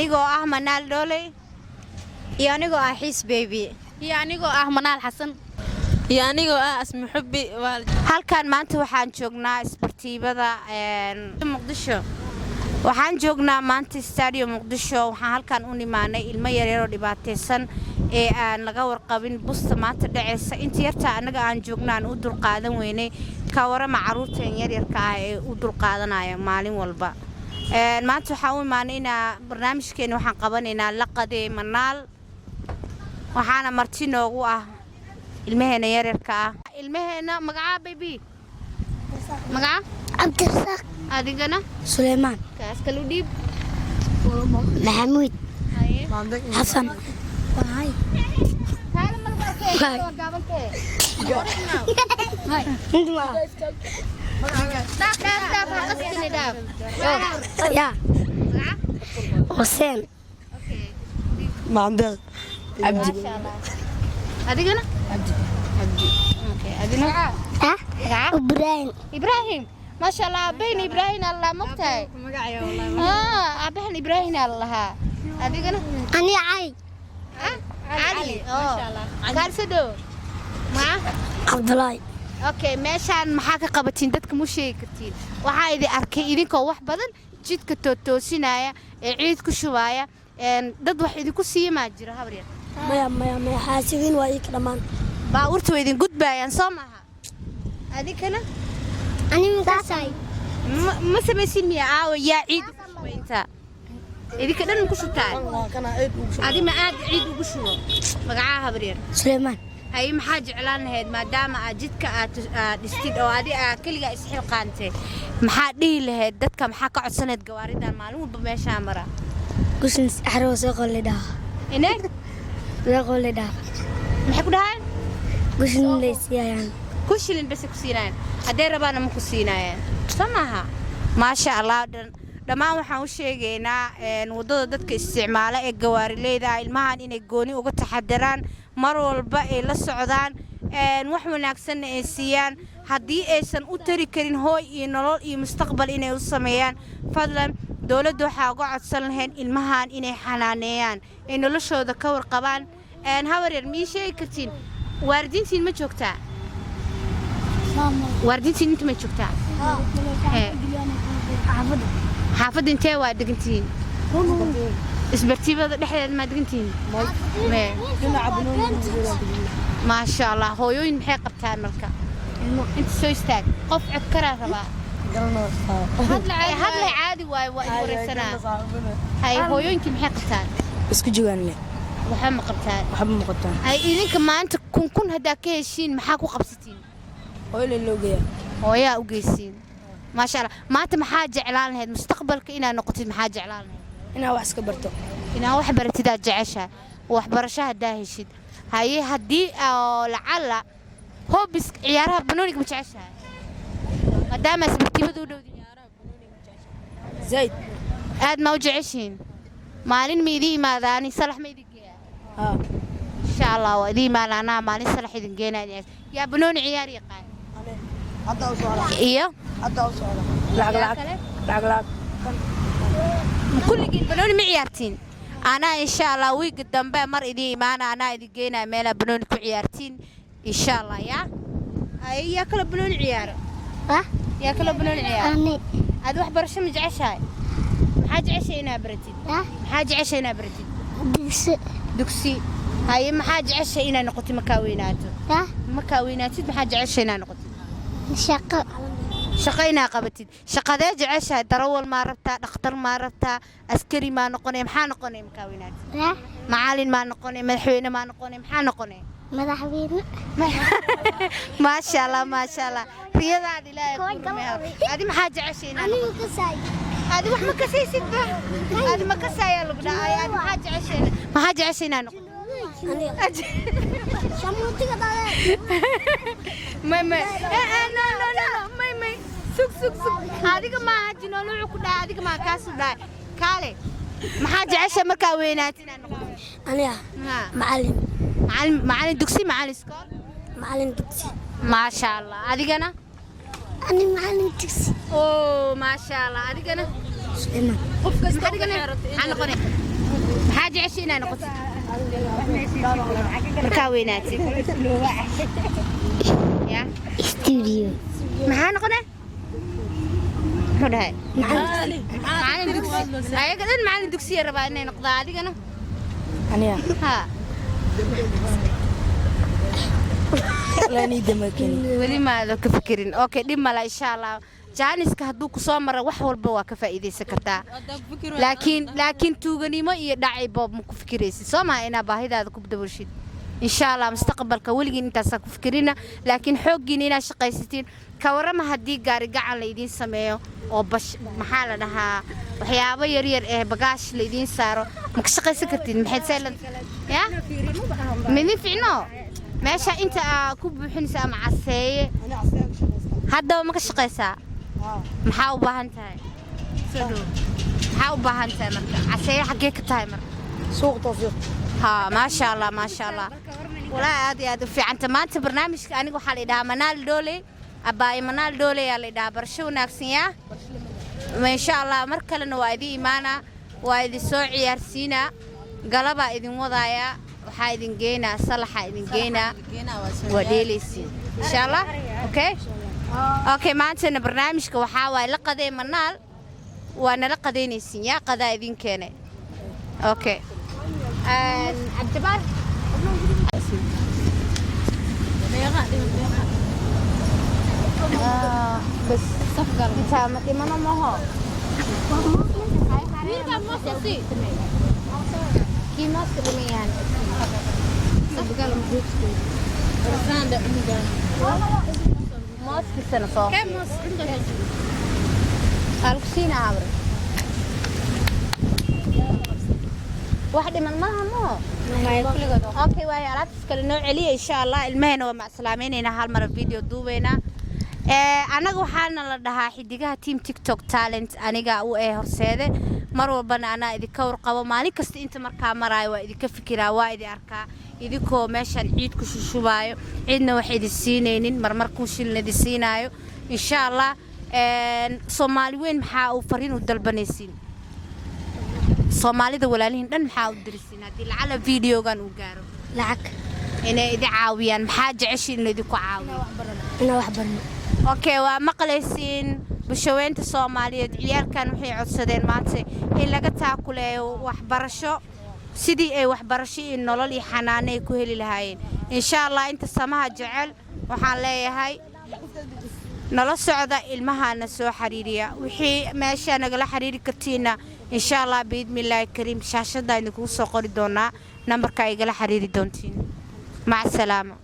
Anigoo ah Manaal Dhooley. Iyo anigoo ah Xiis Bebi. Iyo anigoo ah Manaal Xasan. Iyo anigoo ah Asmi Xubbi. Halkan maanta waxaan joognaa isbartiibada Muqdisho. Waxaan joognaa maanta Stadium Muqdisho. Waxaan halkan u nimaanay ilmo yaryaroo dhibaataysan ee aan laga warqabin. Busta maanta dhacaysa inta yartaa annaga aan joogna aan u dulqaadan weynay. Ka warama caruurtan yaryarka ah ee u dulqaadanaya maalin walba? Maanta waxaan u imaanay inaa barnaamijkeena waxaan qabanaynaa laqadee Manaal. Waxaana marti noogu ah ilmaheena yaryarka ah. Ilmaheena, magacaa baby? Magaca? Cabdirasaaq. Adigana? Suleymaan. Kaas kalu dhiib. Maxamuud Xasan. Kaala ma lagu arkay? Waa gaabantee. Dhaaf, dhaaf, dhaaf, ha qastini, dhaaf. Ya Xuseen. Macdeeq Cabdi. Maasha Allah. Adigana? Cabdi. Cabdi. Okay, adina? Ah. Magaca? Ibraahim. Ibraahim. Maasha Allah, aabbahin Ibraahim Allah mogtahay. Ah, aabbahan Ibraahim Allah. Adigana? Ani Cali. Ah, Cali. Oh. Kaarsado. Magaca? Cabdulaahi. Okay, meeshaan maxaa ka qabatiin? Dadka mu sheegi kartiin? Waxaa idin arkay idinkoo wax badan jidka tootoosinaya ee ciid ku shubaaya. Dad wax idinku siiya maa jiro, habaryar? Maya, maya, maya, xaasidiin waa ii ka dhammaan. Baabuurta way idin gudbaayaan, soo maaha? Adinkana? Ani makaasay. Ma samaysin miya? Aawa yaa ciid ugu shuba inta? Idinka dhan ma ku shubtaan? Adi ma aad ciid ugu shubo? Magacaa, habaryar? Suleymaan. Hay, maxaa jeclaan lahayd maadaama aad jidka aad dhistid oo adi aad keligaa isxilqaantay? Maxaa dhihi lahayd dadka? Maxaa ka codsanayd gawaaridan maalin walba meeshaa mara? Gushin axrow soo qolidhaa. Inee? Soo qolidhaa. Maxay ku dhahaan? Gushin leysiyayaan. Ku shilin base ku siinayaan, hadday rabaanna ma ku siinaayaan, soo maaha? Maasha Allah. Dhan dhammaan waxaan u sheegaynaa waddada dadka isticmaala ee gawaarileyda ah ilmahan inay gooni uga taxadaraan, mar walba ay la socdaan, wax wanaagsanna ay siiyaan. Haddii aysan u tari karin hooy iyo nolol iyo mustaqbal inay u sameeyaan, fadlan dowladda waxaa uga codsan lahayn ilmahan inay xanaaneeyaan, ay noloshooda ka warqabaan. Habaryar, mii sheegi kartiin waalidiintiin ma joogtaa? Waalidiintiin inta ma joogtaa? Hee. Xaafadda intee waa degantihiin? Isbartiibada dhexdeeda maa degantihiin? Mee? Maasha Allah. Hooyooyin maxay qabtaan marka? Inta soo istaag, qof cod karaa rabaa. Hadlay, caadi waayo, waa idin wareysanaa. Hay, hooyooyinkii maxay qabtaan? Isku jogaan leh. Waxba ma qabtaan? Waxba ma qabtaan. Hay, idinka maanta kun kun haddaa ka heshiin, maxaa ku qabsatiin? Hooyo loo geeyaa. Hooyaa u geysiin. Maasha Allah. Maanta maxaa jeclaan lahayd mustaqbalka inaad noqotid? Maxaa jeclaan lahayd? Inaa wax iska barto. Inaa wax baratidaad jeceshahay, waxbarasho haddaa heshid. Haye, haddii oo lacalla hobbies, ciyaaraha banooniga ma jeceshahay maadaama isbartiibada u dhowdin? Zaid. Aad ma u jeceshihiin? Maalin ma idin imaadaani? Salax ma idin geeyaa? Haa. Insha Allah waa idin imaana anaa maalin salax idin geenaa. Yaa banooni ciyaar yaqaan? Iyo Lacag lacag. Lacag lacag. Kulligiin banooni ma ciyaartiin? Anaa insha Allah wiiga dambe mar idin imaana, anaa idin geynaya meelaa banooni ku ciyaartiin, insha Allah. Yaa ay, yaa kala banooni ciyaaro? Ah. Yaa kala banooni ciyaaro? Ani. Aad waxbarasho ma jeceshahay? Maxaa jeceshahay inaa baratid? Ah. Maxaa jeceshahay inaa baratid? Dugsi. Dugsi. Haye, maxaa jeceshahay inaa noqotid markaa weynaato? Ah. Markaa weynaatid, maxaa jeceshahay inaa noqotid? Shaqo. Shaqo inaa qabatid. Shaqadee jeceshahay? Darawal maa rabtaa? Dhakhtar maa rabtaa? Askari maa noqonay? Maxaa noqonay markaa weynaatid? Ah. Macalin maa noqonay? Madaxweyne maa noqonay? Maxaa noqonay? Madaxweyne. Maasha Allah, maasha Allah. Riyadaada Ilaahay kuu rumeeyo. Adi maxaa jeceshay inaa Anigu noqoto? kasay. Adi wax ma kasaysid ba? Adi ma kasayaa lagu dhahay. Adi maxaa jeceshay inaa noqoto? Shamuutiga dale. May, may, eh, eh, no, no, no, no, may, may, sug, sug, sug. Adiga maaha, jinoolo wuxuu ku dhahay adiga maa kaasuu dhahay. Kaale, maxaa jeceshay markaa weynaatid inaad noqoto? Aniga? Ha. Macalin. Macalin? Macalin dugsi, macalin iskool? Macalin dugsi. Maasha Allah. Adigana? Ani macalin dugsi. Oo, maasha Allah. Adigana? Suleymaan. Qof kasta adigana maxaa noqonay? Maxaa jecesha inaa noqotid markaa weynaatid ya? Studio. Maxaa noqone? Muxuu dhahay? Macalin dugsi. Ayaga dhan macalin dugsiya rabaa inay noqdaa. Adigana? Aniga? Ha. Walaa niida ma keenin. Weli maada ka fikirin. Okay, dhib mala, insha Allah jaaniska hadduu kusoo mara wax walba waa ka faa'iidaysan kartaa, laakiin tuuganimo iyo dhacay boob ma ku fikiraysid, soo maha? Inaa baahidaada ku daboshid, insha Allah mustaqbalka weligiin intaasaa ku fikirina, laakiin xooggiina inaad shaqaysatiin. Ka warrama haddii gaari gacan la idiin sameeyo oo bash, maxaa la dhahaa, waxyaabo yaryar ee bagaash la idiin saaro, ma ka shaqaysan kartid? Maxay see ya midin ficno meesha inta aa ku buuxinaysa ama caseeye haddaba ma ka shaqaysaa? Maxaa u baahan tahay? Soo dhow. Maxaa u baahan tahay marka? Caseeye xaggee ka tahay marka? Suuq Tawfiiq. Ha, maasha Allah, maasha Allah, walaa aad iyo aad u fiicanta. Maanta barnaamijka aniga waxaa la idhahaa Manaal Dhoole, abaaye Manaal Dhoole yaa la idhahaa. Barasho wanaagsan yaa, insha Allah mar kalena waa idin imaanaa, waa idin soo ciyaarsiinaa, galabaa idin wadaaya, waxaa idin geynaa salaxa, idin geynaa, waa dheelaysiin, insha Allah. Okay, maantana barnaamijka waxaa waaye la qadee Manaal, waa nala qadaynaysiin yaa, qadaa idin keenay. Okay, Cabdijabaar. Bas intaa ma dhimano maho. Kii mooska dhimayaan. Mooskisana soo. Alkusiina habre. Wax dhiman maaha maho. Okay, waayo alaabtaas kale noo celiya, insha Allah ilmaheena waa macsalaamaynaynaa, hal mar video duubaynaa. Annaga waxaana la dhahaa xidigaha team TikTok Talent. Aniga u ee horseede mar walbana anaa idinka warqabo. Maalin kasta inta markaa maraayo waa idinka fikiraa, waa idin arkaa idinkoo meeshaan ciid ku shushubaayo, ciidna wax idin siinaynin, marmar kun shilin idin siinaayo, insha Allah. Soomaali weyn maxaa uu fariin u dalbanaysiin? Soomaalida walaalihiin dhan maxaa u dirisiin haddii lacala videogan uu gaaro? Lacag. Inay idin caawiyaan. Maxaa jeceshiin in idinku caawiyo? Inaa wax barno. Okay, waa maqlaysiin bulshaweynta Soomaaliyeed. Ciyaalkan waxay codsadeen maanta in laga taakuleeyo waxbarasho, sidii ay waxbarasho iyo nolol iyo xanaano ay ku heli lahaayeen, insha Allah. Inta samaha jecel waxaan leeyahay nala socda, ilmahana soo xiriiriya. Wixii meesha nagala xiriiri kartiina, insha Allah biidmillaahi kariim, shaashadda idinkugu soo qori doonaa nambarka igala xiriiri doontiin. Maca salaama.